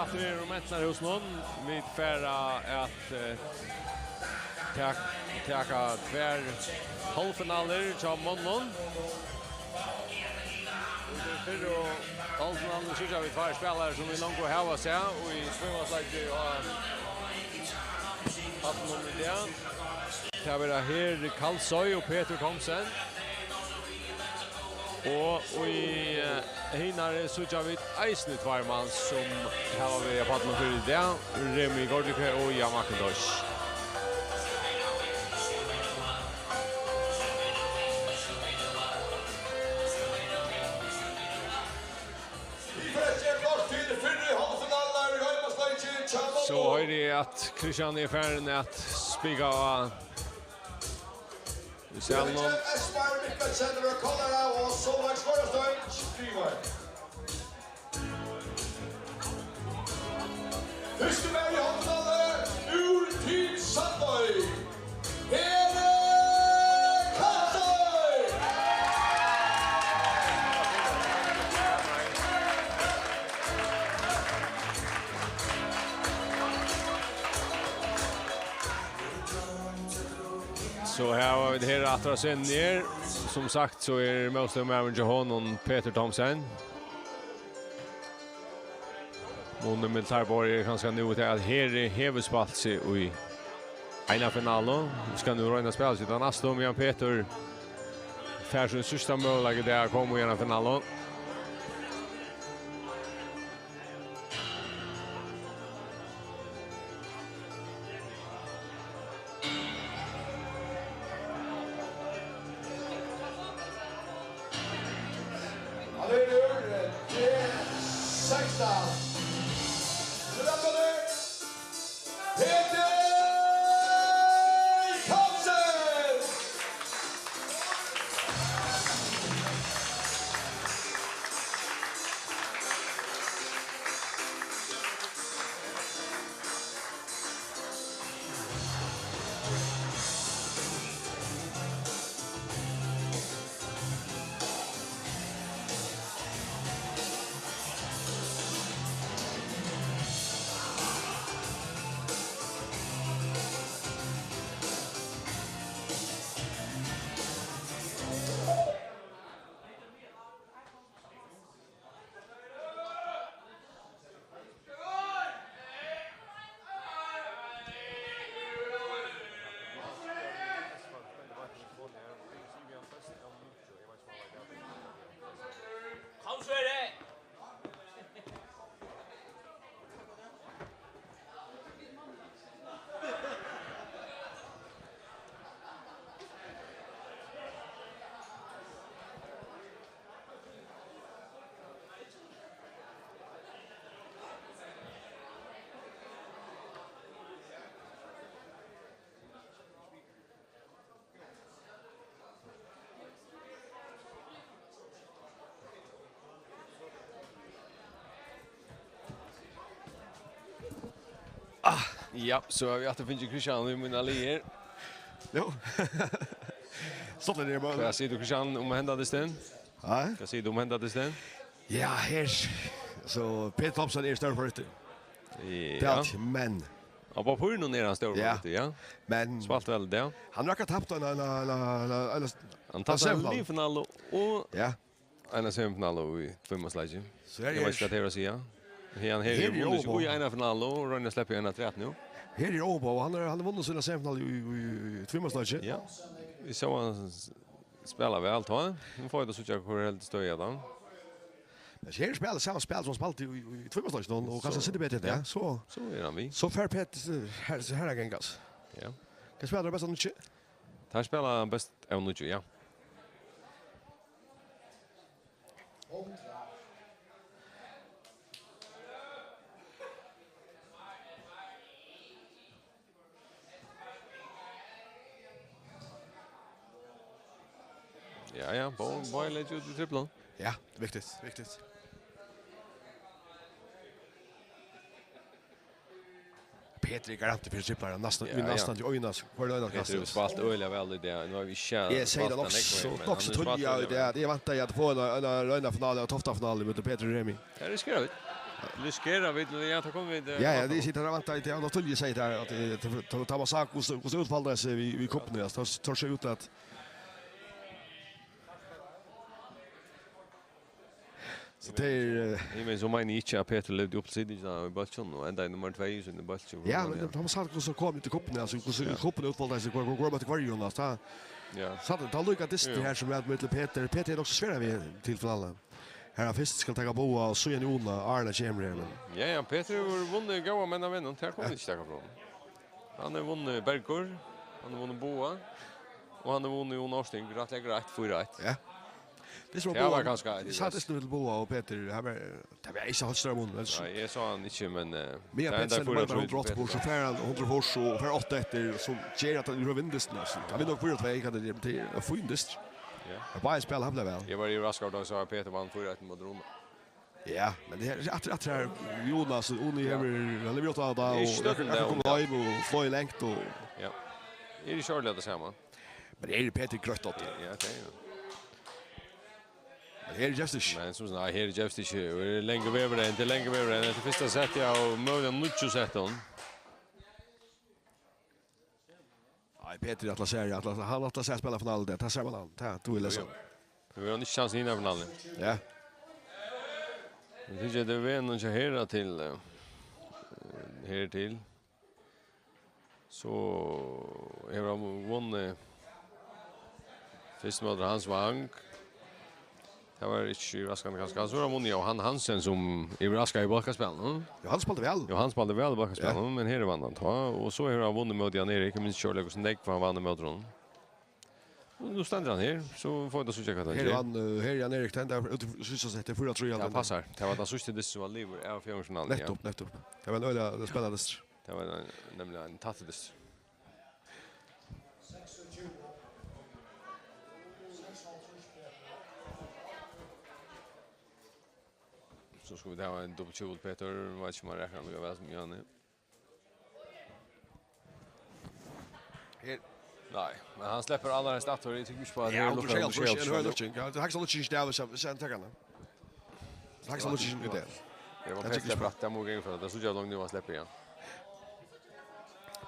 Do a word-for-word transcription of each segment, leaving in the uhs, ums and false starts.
Tveir mentanarhús nú. Vit fara at eh, tak, taka tvær hálvfinalur hjá monnum. Í tí fyrru hálvfinaluni síggja vit tveir spælarar, sum vit longu hava sæð í tvímansleiki á pallinum í dag. Tað verða Heri Kalsoy og Petur Thomsen. Og í eh, hinari síggja vit eisini tveir mann, sum hava verið á pallinum fyrr í dag, Remi Gordiche og Jan McIntosh. So hoyri eg, at Kristian er farin at spika á í salinum. Esmar Mikkelsen, Kollara og Sólveig Skorstøy skriver. Fyrstu maður í hálvfinaluni úr Team Sandoy, Heri Kalsoy! So her hava vit Heri aftur á scenuni her. Sum sagt, so er mótstøðumaðurin hjá honum Petur Thomsen. Munin millum teir báðar er kanska nú tað, at Heri hevur spælt seg í eina finalu. Hann skal nú royna at spæla seg til næstu, meðan Petur fær sín síðsta møguleika í dag at koma í eina finalu. Hann er úr D sekstan. Gratulerar! Petur Thomsen! Kom, Sverre! Ah, ja, so hava vit aftur fingið Kristian í mínar liðir. Jú. Stuttligt, Remi. Hvat sigur tú, Kristian, um henda dystin? Ha? Hvat sigur tú um henda dystin? Ja, her, so Petur Thomsen er størri favoritt. Ja. Tað er alt, men á pappírinum er hann stórur, ja, favoritur, ja. Men spælt væl, ja. Hann hevur akkurát tapt eina, eina, eina, eina, eina, hann tapti eina semifinalu. Lagfinalu og, ja, eina semifinalu í tvímansleiki. So her er, eg veit ikki, hvat tað er at siga. Her, hann, her, her er hevur vunnið seg í eina finalu og roynir at sleppa í eina afturat nú. Her er Obo, og hann er, hann hevur vunnið sína semifinalu í, í, í tvímansleiki. Ja. Vit sóu hann s-, spæla væl tá. Nú fáa vit at síggja, hvør heldur støði at hann. Men her spælir sama spæl sum hann spældi í, í, í tvímansleikinum, og kanska, ja, sindur betri enn tað. Ja. So, so er hann við. So fær Petur, eh, her, her at ganga, altso. Ja. Hvat spælir hann best av níggju? Teir spæla best av níggju, ja. Ja, ja, bá-, báðir leggja út í triplan. Ja, viktigt, viktigt. Petur er garantur fyri triplar, næstan, ja, ja, næstan til øynast, hvør øynast. Petur hevur spælt øgiliga væl í dag. Nú hava vit ikki spælt hann nógv, men hann hevur spælt øgiliga væl. Eg segði tað nokk so, nokk so tíðliga í dag, at eg væntaði at fáa eina, eina, eina reyna finalu, eina toppafinalu millum Petur og Remi. Her risikerar vit. Riskera vit, ja, tað kunnu vit, eh, Ja, ja, vænta tað er okkum. Sitt her vant, tað er Anatolij sigur her, at, eh, tað, tað, tað var sagt, hvussu, hvussu útfalið er við, við kuppini, altso, tað, tað sær út at So tað er, eh, Eg meini, so meini eg ikki, at Petur livdi upp til sitt, ikki, í bólkinum, og endaði nummar tvey í sínum bólki. Ja, men tað var sagt, hvussu kom til kuppini, altso, hvussu Ja. kuppini útfaldi seg, hvør, hvør, hvør møtti hvørjum, altso, tað Ja. Satt, tað er líka dyst Ja. her sum er millum Petur. Petur er nokk so svær við til finaluna. Her hann fyrst skal taka Boga og síðan Una, áðrenn hann kemur her, men Ja, ja, Petur hevur vunnið góðar menn av honum, tað kunnu vit ikki taka frá honum. Hann hevur vunnið Bergur, hann hevur vunnið Boga, og hann hevur vunnið Una Ásting, rættiliga greitt, fýra eitt. Ja. Tað sum Tað var Boga, kanska eitt eg sá av tað sum Boga og Petur, hann var, tað var ikki heilt stórur munur, men Ja, eg sá hann ikki, men, eh, Men ja, tað Petur endaði sendir fýra bara tvey hundra og átta til Petur. So fær hann hundrað fórs og fær átta eftir, sum ger at hann rørir vinningsdystin, altso. Hann vinnur nokk fýra tvey, kann tað, men tað er ein fín dystur. Ja. Men báðir spæla, hann spælir væl. Eg var yvirraskaður, tá eg sá at Petur vann fýra eitt móti Rúna. Ja, men tað er aftur, aftur her, Jonas, Uni Ja. hevur, hann hevur gjørt tað, Tað er og ikki støtt, hann er tað, komin ja. heim og flogið langt, og Ja. Eg eri ikki ordiliga tað sama. Men her er Petur grøtt átti. Ja, tað er. Men her gevst ikki. Men sum sagt, her gevst ikki. Og er langur vegur enn, tað er langur vegur enn. Tað fyrsta sett, ja, og møguliga níggju sett, hon. Nei, Petur ætlar sær, ætlar, hann ætlar sær at spæla finalu, tað, tað sær man hann. Tað, tú vil lesa. Jú, jú. Nú hevur hann ikki kjansin í hini finaluni. Ja. Eg tykki, tað er vegurin hjá Hera til, eh, her til. So hevur hann vunnið fyrst móti Hans Wang. Tað var ikki yvirraskandi kanska. So hevur hann vunnið Jóhan Hansen, sum yvirraskaði í bólkaspælinum. Jóhan spældi væl. Jóhan spældi væl í bólkaspælinum, Ja. men her vann hann tá. Og so hevur hann vunnið móti Jan Erik. Eg minnist ikki ordiliga, hvussu nógv hann vann móti honum. Og nú stendur hann her, so fáa vit at síggja, hvat hann Her ger. vann, eh, her er Jan Erik, tað endar út í síðsta sett, fýra trý Ja, altso. passar. Tað var tann síðsti dystur, sum var liðugur av fjórðingsfinaluni, ja. Nettupp, nettupp. Tað var ein øgiliga spennandi dystur. Tað var ein, nemliga ein tættur dystur. So skulu vit hava ein double tjúgu, Petur, veit ikki, um hann rakar hann líka væl sum Jani. Her. Nei, men hann sleppur allarhelst aftur, eg trúgvi ikki uppá at Ja, her hann lukkar tríggjar hann og sjey, sjey, hann høgir sjey. lukking. Ja, tað er hægsta lukking, tað er, hvis hann tekur hann. Hægsta lukking, tað er. Eg var Tað er Petur sleppur tríggjar. aftur, tað má ganga fyri, tað síggja vit longu nú, hann sleppur, ja.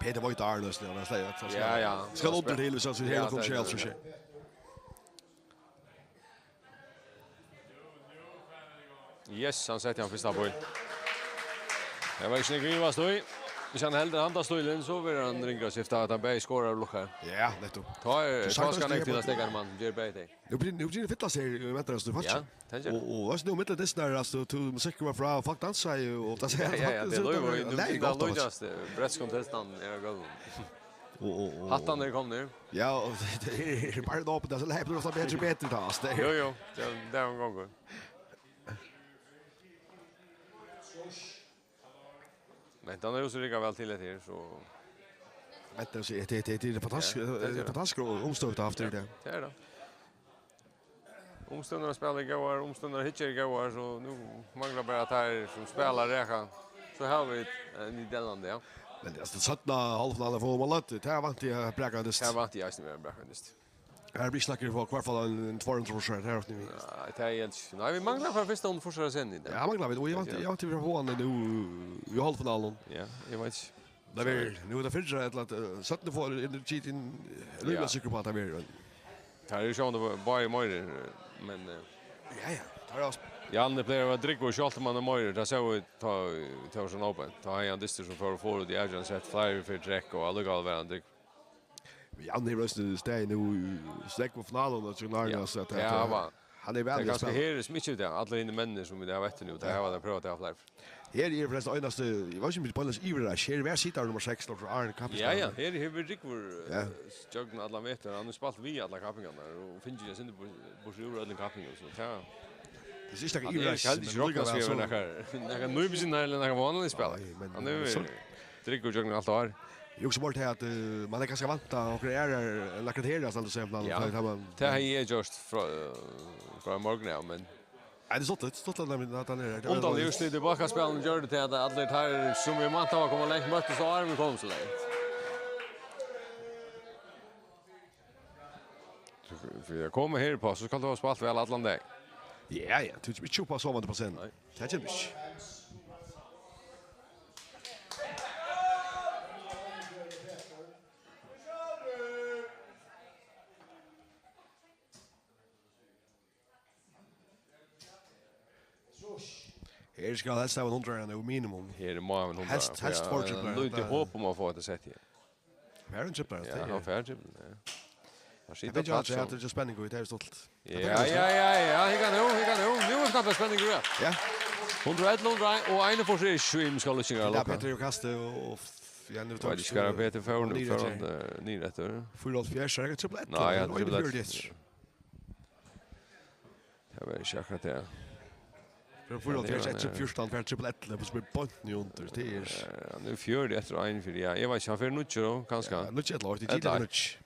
Petur veit Arne, so hann er sleppur, Ja, ja. Skal undir til, hvis hann sigur, Ja, her lukkar tað er sjey, tað. sjey. Yes, hann setti hann fyrsta píl. Tað var ikki nógv at ivast í. Hvis hann heldur handa stílin, so verður hann ringur at skifta, at hann bæði skorar og lukkar. Ja, nettupp. Tá er, Tú tá sagdi skal hann ikki til at steðga ein mann, ger bæði tey. Nú byrjar, nú byrjar at fyllast her, eh, venter, altso, Ja, tað ger. Og, og, altso, nú milli dystirnar, altso, tú, musikkurin var frá, fólk dansaðu, og tað Ja, ja, ja, tað er lov, tað er lov, tað er lov, altso. Brettskontestantin er á gólvinum. Og, og, og Hattarnir eru komnir. Ja, og tað er bara opið, altso, tað blívur ofta betri og betri, tá, altso, tað er Jo, jo, tað er, tað er ein gongur. Men hann hevur so riggað væl til hetta her, so Men tað er, tað, tað, tað er fantastiskt, Ja, tað er tað. fantastiskt umstøður, tú hevur havt her í dag. Tað er tað. Umstøðurnar spæla góðar, umstøðurnar hyggja góðar, so nú manglar bara at teir sum spæla raka, so hava vit ein í deilandi, ja. Men, altso, seinna hálvfinalan fáa vit løtt, tað vænti eg brakandi. Tað vænti eg eisini verður brakandi. Her blir snakkur um í hvørt fall ein, ein tveir hundrað forsvar, tað er ofta við. Nei, tað er helt. Nei, vit mangla fyri fyrsta hundrað forsvar í dag. Ja, manglar vit, og eg vænti, Ja. eg vænti vit fáa hann nú í hálvfinalan. Ja, eg veit ikki. Tað er, nú er tað fyrra, ella at, eh, seinni forsvar er inn, inn, Ja. rímiliga sikkur uppá at tað verður. Tað er jú sjálvandi bæði meir, men, eh, Ja, ja, tað er altso Jan, tað plagar at vera drúgvur, sjálvt um hann er meir, tað sá vit tá, tá var so opið. Tá hevði hann dystir sum fór, fór út í avgerandi sett fleiri ferðir í trekk, og allíkavæl var hann drúgvur. Men Jan hevur eisini staðið nú í, so nógv í finaluni, og til Ja, altso, at, ja, at, hava. hann er væl Tað er í kanska spælinum. Her sum ikki tað, allir hinir menninir sum vit hava eftir nú, tað Ja. hava teir prøvað at hava fleiri. Her er forrestin einasti, eg veit ikki um vit beinleiðis yvirraskað, her var sittari nummar seks, Lars Arne, kaptein. Ja, ja, her hevur verið drúgvur, Ja. eh, gjøgnum allan vetur, hann hevur spælt við allar kappingarnar og fingið eitt sindur bu-, burtur úr øllum kappingum, so tað Tað er ikki nakar Hann er, yvirraskað, heldur ikki men roknað líkavæl seg so við nakar, nakar nýbyrjingar ella nakar vanligur spælari. Nei, men Hann hevur so verið drúgvur gjøgnum alt ár. Eg hugsi meira til at, eh, man hevði kanska væntað onkrar aðrar, ella nakrar her, at standa semifinaluna, Ja. tá, tá man Tað hevði eg gjørt frá, eh, frá í morgun, ja, men Nei, tað er stuttligt, stuttligt at hann, at hann er her. Tað er Undarligt úrslit í bólkaspælinum gjørdi tað at allir teir, sum vit væntaðu at koma langt, møttust áðrenn vit komu so langt. Fyri at koma her uppá, so skalt tú hava spælt væl allan dagin. Ja, ja, tú kemur ikki upp á sovandi á scenuni. Nei. Tað kemur ikki. Her skal helst hava ein hundrað nú, minimum. Her má hava ein hundrað, helst, helst ja, tveir triplar, lítið tað hop um at fáa hetta sett her. Fær ein triplar, ja, tað hann er fær triplar, ja. Hann skjýtur. Tað er ikki at tað er spenning, og tað er stolt. Ja, ja, ja, ja, hygg nú, hygg nú. Nú er skapað spenning, ja. Ja. Hundrað og ellivu, hundrað og ein, og ein fyri Svim skal lykkja. Ja, Petur er kastað og, og, ja, nú tók Petur fór, nú fór hann, eh, niður eftir. Fýra og hálvfjerðs, er tað triplar? Nei, ja, tað er triplar. Tað var ikki akkurát tað. Frá fýra og hálvfjerðs, ja, ja, eitt triplar fjúrtan, fær triplar ellivu, og so blir bónt nú undir. Tað er, ja, nú er fjøruti eftir og ein fyri, ja. Eg veit ikki, hann fer níggju, kanska. Ja, níggju ella eitt, ella eitt.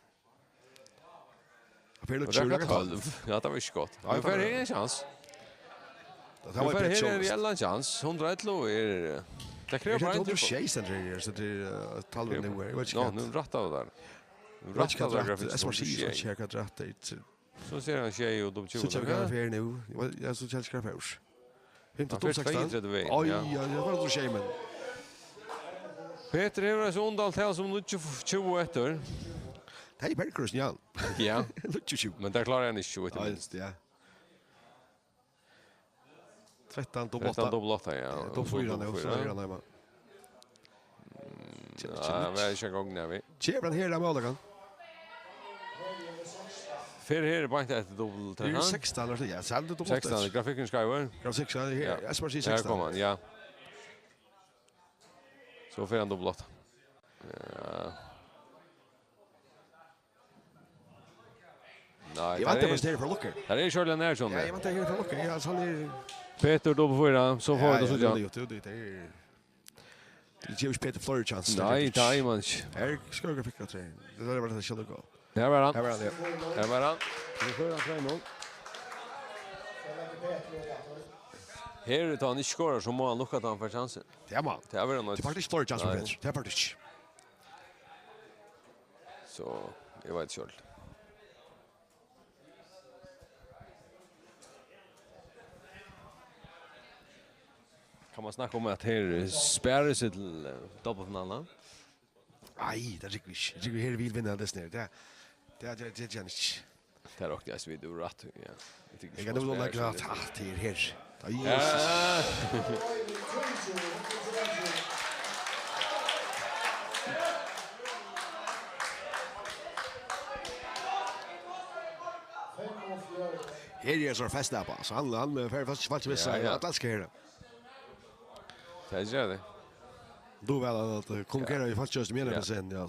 Hann fer níggju, tað er tólv. Ja, tað var ikki gott. Nei, nú fær hann ein sjans. Nú fær hann ein reellan sjans. Hundrað og ellivu er, eh, tað krevur bara ein trippul. Hundrað og sjey stendur her, so tað er, eh, talvið nú er, eg veit ikki hvat. Nú rættar tú tað. Nú rættar tú tað, grafikk. Eg skal siga, so ikki hvat rætt er. So sær hann sjey og dupult tjúgu. So kemur hann her nú. Ja, so kemur hann her. Fimtan og sekstan. Tveyogtretivu vegin, ja. Oj, ja, tað var so sjey, men Petur hevur so undan til sum níggju tjúgu eftir. Tað er Bergrøst, ja. Ja. Níggju tjúgu. Men tað klárar hann ikki, so vidt eg minnist. Ja. Trettan dupult átta. Trettan dupult átta, ja. Ja, dupult fýra, dupult fýra, so er hann heima. Mm, ja, tað var ikki eingong nær við. Kemur hann her av møguleikan? Fer her beint eftir dupult trettan. Sekstan, ja, so er tað dupult átta. Sekstan, grafikkurin skeivur. Grafikkurin skeivur, ja. S M C sekstan. Her kom hann, ja. So fer hann dupult átta. Ja. Nei, eg vænti mest her frá Lukker. Her er sjálvandi nær, sum ja, eg vænti her frá Lukker. Ja, so hann er Petur dupult fýra, so fáa vit at síggja. Ja, ja, tað er, tað er, tað gevur ikki Petur fleiri kjansir. Nei, tað er man ikki. Her skal eg fikka til. Tað er bara tað sjálvandi gott. Her var hann. Her var hann, ja. Her var hann. So fer hann tvey null. Her, tá hann ikki skorar, so má hann lukka, at hann fær kjansin. Tað má hann. Tað er hann. Tað er faktiskt fleiri kjansir fyri Petur. Tað er faktiskt. So, eg veit sjálv. Kann man snakka um, at her sparir seg til, eh, dupultfinaluna? Nei, tað trúgvi eg ikki. Eg trúgvi, her vil vinna dystin her. Tað, tað, tað, tað gera vit ikki. Tað er okkum, vit hava rætt, ja. Eg kann nú lata at, at tað er her. Á, ja. Jesus. Her er so fest, altså. Hann, hann, eh, fer fast, fast, ja, ja. At elska her. Tað er tað. Tú vel at, eh, kommunikera við fólk, just meira, ja, enn seg, ja.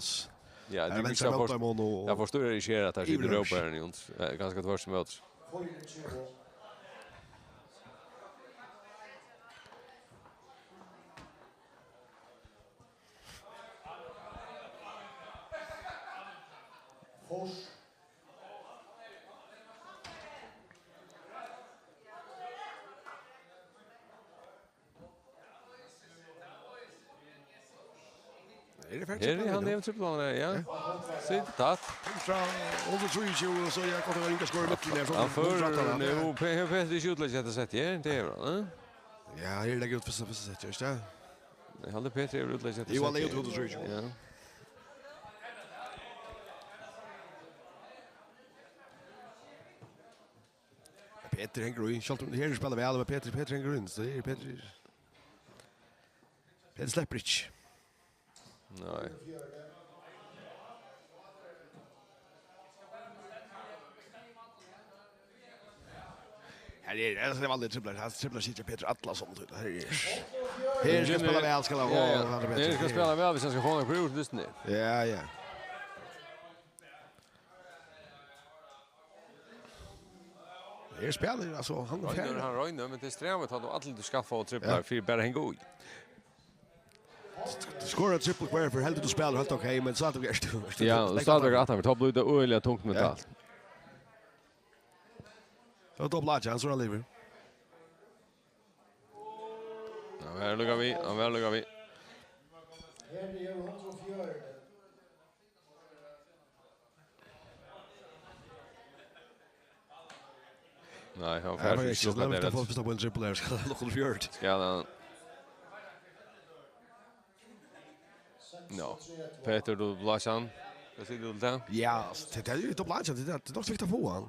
Ja, her er venstre móti honum og, ja, forstyrrar ikki her, at her situr yvirhøvur rópari, Jons. Eh, ganska tvørtur móti. Fors. Her er faktiskt her er hann, ja. Nevnt trippul, ja. Ja. Sitt tatt. Frá hundrað og trýogtjúgu, so er gott at vera ynga skor í midten her, so hann førir nú, Pe-, Petur ikki útlegg hetta settið her, tað hevur hann, eh? Ja, her leggur út fyrsta, fyrsta settið, ikki tað? Eg haldi Petur hevur útlegg hetta settið. Jú, hann leggur út hundrað og trýogtjúgu. Ja. Petur hengur í, sjálvt um her er spælt væl, men Petur, Petur hengur í, so er Petur, Petur sleppur ikki. Nei. Her er, her er vanliga triplar, her triplar sita Petur alla sum tú. Her er. Her skal spæla væl, skal hann, ja, ja, fáa, her skal spæla væl, viss hann skal fáa nakað út úr dystin. Ja, ja. Her spælir, altso, hann er roynir, fær hann roynir, men tað er strævið, at tú altíð skalt fáa triplar, ja, fyri bara at hanga í. Skorar trippul hvør ferð, heldur tú spælir heilt ok, men so er tað, ert tú, ert tú, ja, og stadigvæk aftan, tá blívur tað øgiliga tungt mentalt. Ja. Tað var dobbelt átjan, so er hann liðugur. Hann var líka við, hann var líka við. Nei, hann fær ikki so nógv. Fyrst á ein trippul her, skal hann nokk fjørt. Skal hann. Ja. Petur, tú blæsir hann. Hvat sigur tú til tað? Ja, altso, tað, tað er jú, tú blæsir hann, tað er, tað er nokk so viktigt at fáa hann.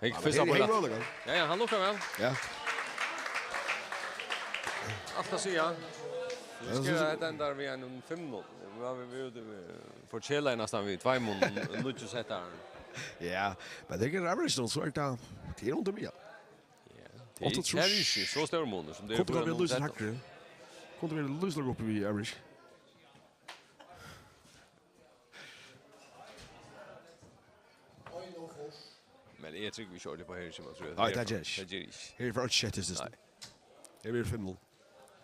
Hygg, fyrsta bolla. Ja, ja, hann lukkar væl. Ja. Alt at siga. Nú skal hetta enda við einum fimm null. Nú hava vit, vit, vit forkelaðu næstan við tveimum nýggju settarum. Ja, men tað er ikki average, so er tað, tað er undir miðjum. Ja, tað er ikki so stórur munur sum tað er. Kundi verið lýsandi hægri. Kundi verið lýsandi uppi við average. Men eg trúgvi ikki ordiliga upp á her, sum eg trúgvi. Nei, tað ger ikki. Tað ger ikki. Her er for eitt sett í sista. Nei. Her er fimm null.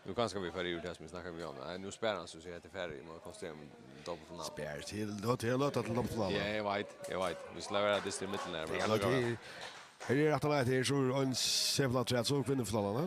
Nú kanska vit fara yvir tað, sum vit snakkaðu um, Jón. Nei, nú sparar hann seg og sigur, hetta er farið. Eg má konsentrera meg um dobbeltfinalu. Spar til, tú hevur løtu til dobbeltfinalu. Ja, eg veit, eg veit. Vit skulu vera dystir í miðjuni her, men ja, allíkavæl. Her er aftan á, her er so ein semifinala afturat, so kvinnufinala.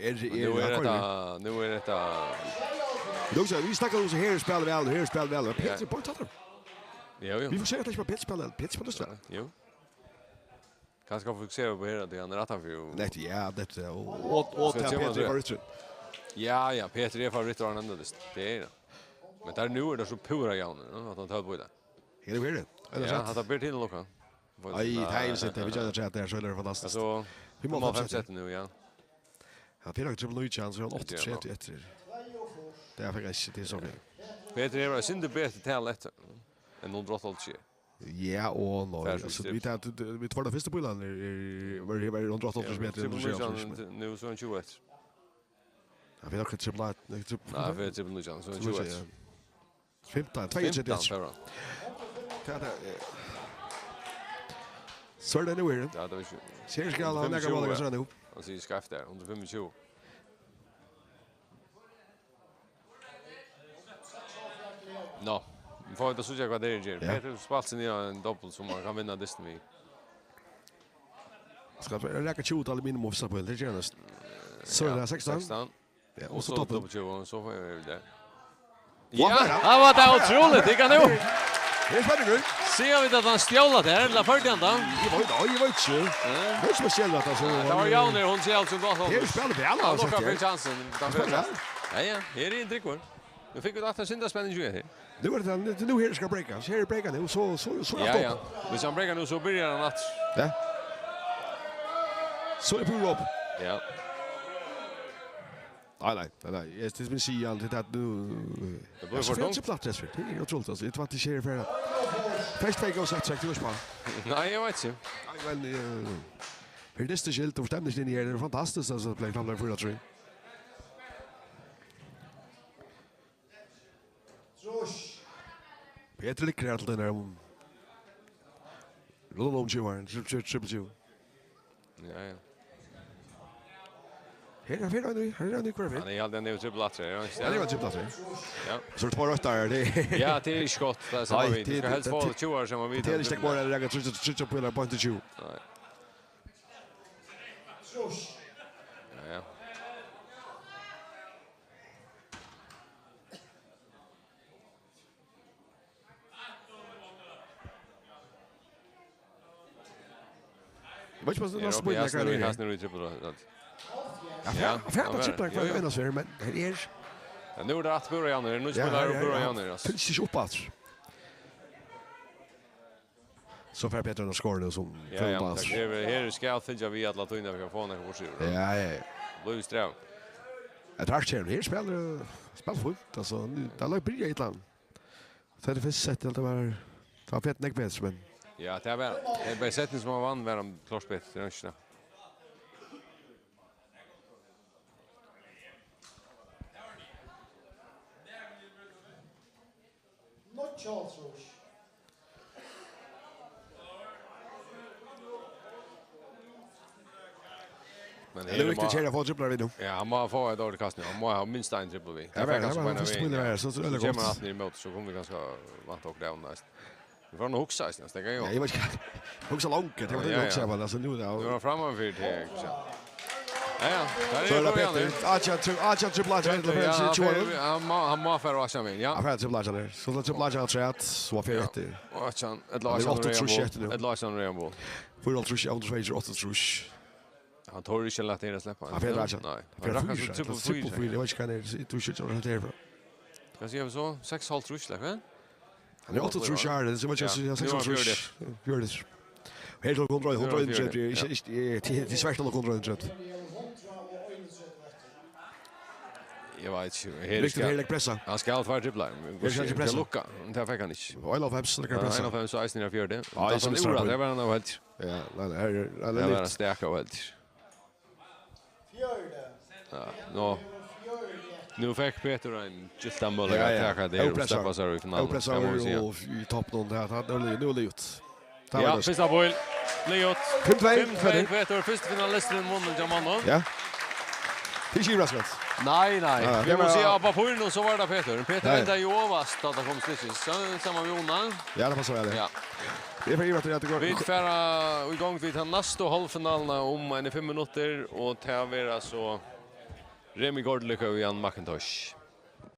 Er, er, nú er hetta, nú er hetta. Nú, so, vit snakka um, so her spælir væl, her spælir væl. Petri, bara ta tað. Jú, jú. Vit fokuserar ikki á Petri spælir, Petri spælir væl. Jú. Kanska fokuserar vit á her, at hann er aftanfyri og... Nett, ja, det er, og, og, og... Skal til sjá, Petri man var ute. Ja, ja, Petur er favorittur á ein enda dyst. Tað er hann. Men tað er nú, er tað so púra javnt, ja, at hann tók upp í tað. Her er tað. Ja, hatta ber til nokk. Nei, tað er ikki, tað er ikki, tað er, tað er so fantastiskt. Altso, vit má fem sett nú, ja. Ja, Petur hevur trippul nítjan, so er hann átta tretivu eftir. Tað er faktiskt ikki til so vel. Petur hevur eitt sindur betri tal eftir enn hundrað og áttaoghálvtrýss. Ja og nei. Altso, vit hava, vit fóru ta fyrstu bílarnar, er, er, var, var hundrað og áttaoghálvtrýss metrar, trippul nítjan, nú so er hann tjúgu eftir. Ja, vit hava akkurát trippul, nei, trippul. Nei, vit hava trippul nítjan, so er hann tjúgu eftir. Fimtan, tvey og tretivu. Fimtan, fara. Ja, tað er, so er tað nú her. Ja, tað var ikki. Her skal hann leggja ballin, so er hann nú. Hann sigur skeivt har, hundrað og fimmogtjúgu. Nå, vit fáa vita, so sjá hvat tað er, ger. Ja. Petur spælt seg niður á ein dobbul, sum hann kann vinna dystin við. Skal reka tjúgu til minimum, fyrsta poeng, tað ger hann næstan. So er tað sekstan. Sekstan. Ja, og so toppur. Dobbul tjúgu, og so fáa vit tað. Ja, tað var tað ótrúligt, ikki nú? Her er spenningur. Síggja vit at hann stjól tað her, ella førdi hann tað? Eg veit, eg veit ikki. Ja. Veit ikki, hvat skjer, altso. Ja, tað var javnt, hon sigur altso gott. Her spælir væl, altso, hann lokkar fyri kjansin. Hann spælir væl. Ja, ja, her er ein tryggur. Nú fáa vit aftur sindur spenning í her. Nú er tað, nú her skal breaka. Her er breaka nú, so, so, so. Ja, ja. Hvis hann breakar nú, so byrjar hann aftur. Ja. So er púra upp. Ja. Nei, nei, nei, nei. Eg, tað sum eg sigi, alt tað nú. Tað blívur for tungt. Tað er platt, tað er. Tað er ótrúligt, altso. Eg trúði ikki, eg fekk tvey komma seks, seks, tað var spæl. Nei, eg veit ikki. Nei, men, eh, fyri dystin skyld, og stemningin inni her, tað er fantastiskt, altso, at blíva framleitt fýra trý. Petur liggur her til den her, um, rullar um tjúgu, tri-, tri-, trippul tjúgu. Ja, ja. Her er, her er hann í, her er hann í, hvar er hann? Hann er í, hann er í trippul aftur, ja, ja. Ja, tað var trippul aftur. Ja. So er tað bara røtt har, tað. Ja, tað er ikki gott, tað er sama við. Nei, tað, tað, tað, tað er ikki bara at reka tríggjar, tríggjar pílar beint í tjúgu. Nei. Ja, ja. Eg veit ikki, um næsta spurning er, hvat er. Hasin er í trippul, ja. Ja, fer, fer, ja, trippul, jú, jú. Hvat er, men her er. Ja, nú er tað aftur púra javnt, nú spælir púra javnt, altso. Fylgist ikki upp aftur. So fer Petur at skora nú sum. Ja, ja, tað krevur, her skal fylgja við alla tíðina fyri at fáa nakað burtur úr. Ja, ja, ja. Blívur strævið. Ja, tað er her, her spælir, spælir fínt, altso, tað er langt byrjað í land. Tað er fyrst sett, tað var, tað var Petur nógv betri, men. Ja, tað var, tað var sett sum hann vann, var hann klárt betri, tað er ikki tað. Níggjuoghálvtrýss. Men tað er viktigt her at fáa triplar við nú. Ja, hann má fáa eitt ordiligt kast nú. Hann má hava minst ein trippul við. Ja, men, ja, men, fyrsta spurning er, so, so, so kemur hann aftur ímóti, so kunnu vit kanska vænta okkum av honum næst. Vit fara nú at hugsa, eisini, steðga, jú. Ja, eg veit ikki. Hugsa langt, eg veit ikki, ja, ja, men, altso, nú er tað. Nú er hann framman fyri til, ja. Ja, ja, tað er Petur. Átjan tri-, átjan triplar, átjan triplar, ja, hann fer, hann má, hann má fara átjan við, ja. Hann fer triplar, átjan her. So tað triplar, átjan afturat, so hann fer eftir. Átjan, ella átjan, áttaogtrýss eftir nú. Ella átjan, Reambol. Fýraoghálvtrýss, áttaogtrýss, áttaogtrýss. Hann torir ikki at lata hana sleppa. Hann fer átjan. Nei. Hann fer fýra, trippul fýra, eg veit ikki hvat hann er, tú skjønner hvat hann er frá. Hvat siga vit so? Seksoghálvtrýss, ella hvat? Hann er áttaogtrýss ár, so eg veit ikki, ja, seksoghálvtrýss. Fjøruti. Her er hundrað, hundrað og einogtretivu, ikki, ikki, eh, til, til Sverta er hundrað og einogtretivu. Eg veit ikki, her er viktigt, her er pressa. Hann skal hava tveir triplar. Her skal ikki pressa. Lukka, tað fekk hann ikki. Og einoghálvfems, tað kann pressa. Einoghálvfems og eisini fjøruti. Ja, tað er sum úr, tað var hann av heldur. Ja, nei, nei, her er, her er tað var hann stak av heldur. Ja, nú, nú fekk Petur ein gyltan møguleika at taka tað og sleppa sær í finaluna, tað má man siga. Ópressaður og í toppinum, tað, tað, nú er liðugt. Ja, fyrsta píl, liðugt. Fimm tvey, Petur. Fimm tvey, Petur, fyrsti finalisturin vunnin hjá monnum. Ja. Tað er ikki yvirraskandi. Nei, nei. Ja, vit mugu siga, á pappírinum, so var tað Petur. Petur endaði jú ovast, tá tað kom til stykki. So, saman við Una. Ja, tað passar væl, ja. Ja. Eg fari yvir at, at tað gongur. Vit fara í gongd við ta næstu hálvfinaluna um eini fimm minuttir, og tað verður so Remi Gordelik og Jan McIntosh.